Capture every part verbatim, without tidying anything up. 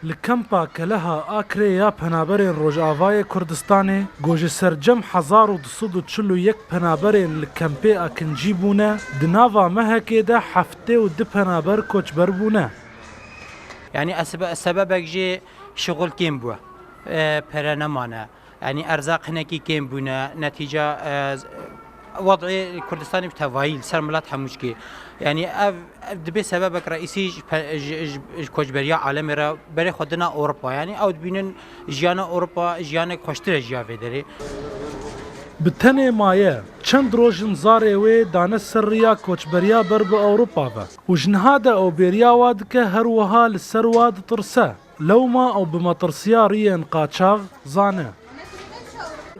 Li kempa Keleha Akrê ya penaberên Rojavayê Kurdistanê, ku ji sercem hezar û du sed û çil û yek penaberên li kempê akincî bûne, di nava mehekê de heftê û du penaber koçber bûne. Yani ez sebe-, sebebek jî şixul kêm bû. E, pere nemane. Yani erzaq hinekî kêm bûne. Netîca, e, wad'ê Kurdistanê bi tevayî li ser milet hemû çikê. Yani ev, ev dibe sebebek reîsî ji pe-, ji, ji, ji koçberiya alemê re berê xwe dina Ewropa. Yani ew dibînin jiyana Ewropa, jiyanek xweştir e jiya vê derê. Bi tenê maye, çend roj in zarê wê dane ser riya koçberiya ber bi Ewropa ve. Û ji niha de ew bêriya wa dike, her wiha li ser wa ditirse. Lewma ew bi metirsiya riyên qaçax zane.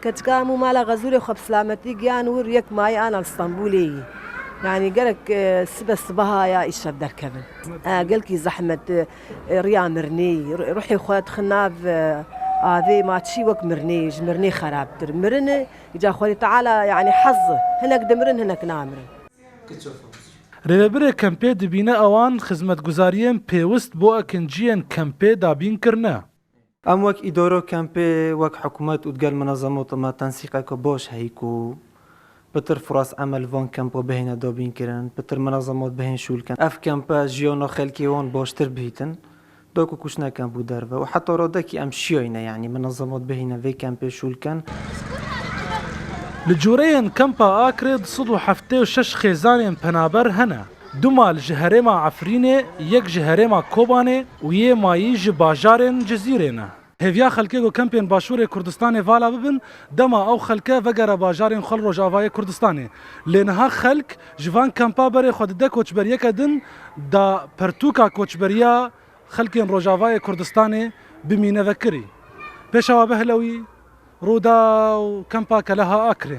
Keçika hemû mala xezûrê xwe bi silametî giyan wir yek mayî ana li Stenbolê yî. Yanî gerek e, sibe sibeha ya îşev derkevin. E, gelkî zehmet e, riya mirinê, ru-, ruhê xwe dixin nav e, avê ma çî wek mirinê, ji mirinê xerabtir. Mirin e, îca Xwedê Teala yanî hez e. Hinek dimirin, hinek namirin. Rêvebirê kempê dibîne ewan xizmetguzariyên pêwist bo ekinciyên kempê dabîn kirine. Em wek îdara kempê, wek hikûmet û digel menezemat me tensîqeke baş heyî ku pitir firas emel van kempa bihêne dabînkirin, pitir menezemat bihên şûl kin. Ev kempe jiyana xelkê wan baştir bihîtin, da ku kuşnek em bû derve û heta radekî em şiyayne, yanî menezemat bihîne vê kempê şûl kin. Li cûreyên kempa Akrê du sed û heftê û şeş xêzanên penaber hene. Du mal ji herêma Efrînê, yek ji herêma Kobanê û yê mayî ji bajarên Cizîrê ne. Hêviya xelkê ku kempên Başûrê Kurdistanê vala bibin, dema ew xelke vegere bajarên xwe li Rojavayê Kurdistanê. Lê niha xelk ji van kempa berê xwe dide koçberiyeke din, da pertûka koçberiya xelkên Rojavayê Kurdistanê bimîne vekirî. Pêşewa Behlewî, Rûdaw, kempa Keleha Akrê.